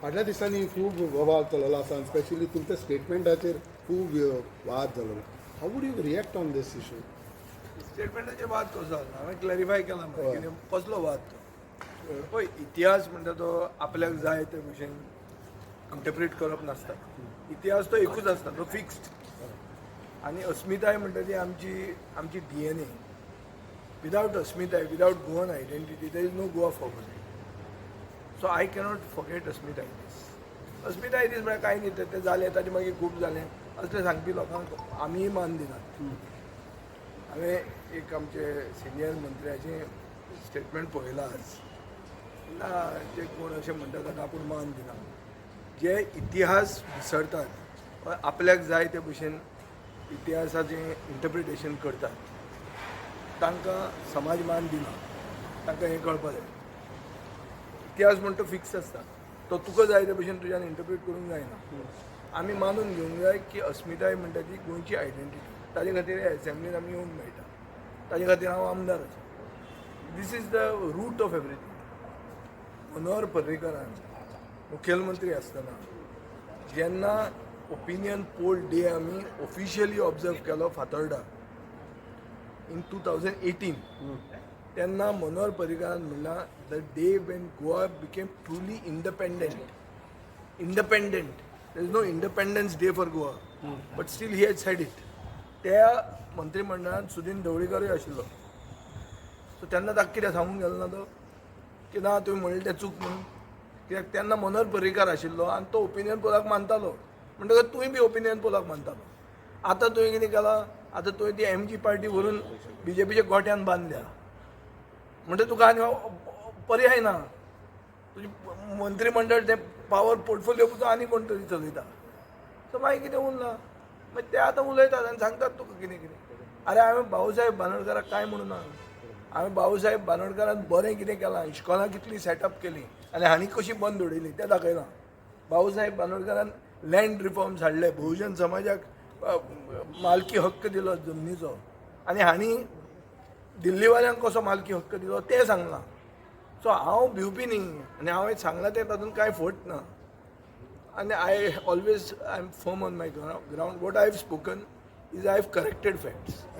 फाटल्या दिसांनी खूब बोवाळ चललो आसा आनी स्पेशली तुमच्या स्टेटमेंटाचेर खूब वाद जालो. How would you react on this issue? स्टेटमेंटाचेर वाद कसो जालो? हांवें क्लॅरिफाय केला मरे कितें, कसलो वाद तो. पळय, इतिहास म्हणटा तो आपल्याक जाय ते भशेन इंटरप्रीट करप नासता. इतिहास तो एकूच आसता, तो फिक्स्ड. आनी अस्मिताय म्हणटा ती आमची DNA. Without अस्मिताय, without Goan identity, there is no Goa forward. So I cannot forget अस्मिताय दीस. अस्मिताय दीस म्हळ्यार कांय न्ही, तें जालें, ताजे मागीर खूब जालें असलें सांगपी लोकांक आमीय मान दिनात. हांवें एक आमचे सिनियर मंत्र्याचें स्टेटमेंट पळयलां आज. ना, ते कोण अशें म्हणटा ताका आपूण मान दिना. जे इतिहास विसरतात वा आपल्याक जाय ते भशेन इतिहासाचें इंटरप्रिटेशन करतात, तांकां समाज मान दिना. तांकां हें कळपा जाय, इतिहास म्हण तो फिक्स आसता. तो तुका जाय ते भशेन तुज्यान इंटरप्रीट करूंक जायना. आमी मानून घेवंक जाय की अस्मिताय म्हणटा ती गोंयची आयडेंटिटी. ताजे खातीर एसेंब्लीन आमी येवंक मेळटा, ताजे खातीर हांव आमदार आसा. This is the root of everything. Manohar पर्रीकरान मुखेलमंत्री आसतना जेन्ना ओपिनियन पोल डे आमी ऑफिशियली ऑब्जर्व केलो फातोर्डा इन 2018, तेन्ना मनोहर पर्रीकरान म्हणलां, the day when Goa became truly independent. Independent, there is no Independence Day for Goa, but still he had said it. त्या मंत्रिमंडळान सुदीन ढवळीकरूय आशिल्लो. So तेन्ना ताका कितें सांगूंक गेलो ना तो की ना, तुवें म्हणलें तें चूक म्हणून? कित्याक तेन्ना मनोहर पर्रीकार आशिल्लो आनी तो ओपिनियन पोलाक मानतालो, म्हणटकच तूंय बी ओपिनियन पोलाक मानतालो. आतां तुवें कितें केलां? आतां तुवें ती एमजी पार्टी व्हरून बीजेपीच्या गोट्यान बांदल्या, म्हणटा तुका आनी पर्याय ना. तुजें मंत्रीमंडळ, तें पावर पोर्टफोलियो तुजो आनी कोण तरी चलयता. सो मागीर कितें उरलां? मागीर ते आतां उलयतात आनी सांगतात तुका कितें कितें. अरे, हांवें भाऊसाहेब बांदोडकाराक कांय म्हणूना. हांवें भाऊसाहेब बांदोडकारान बरें कितें केलां, इश्कोलां कितलीं सेटअप केलीं आनी हांणी कशी बंद उडयली तें दाखयलां. भाऊसाहेब बांदोडकारान लँड रिफॉर्म्स हाडले, बहुजन समाजाक मालकी हक्क दिलो जमनीचो आनी हांणी दिल्लीवाल्यांक कसो मालकी हक्क दिलो तें सांगलां. सो हांव भिवपी न्ही आनी हांवें सांगलां तें तातूंत कांय फट ना. आनी I always, I am firm on my ground. What I have spoken is, I have corrected facts.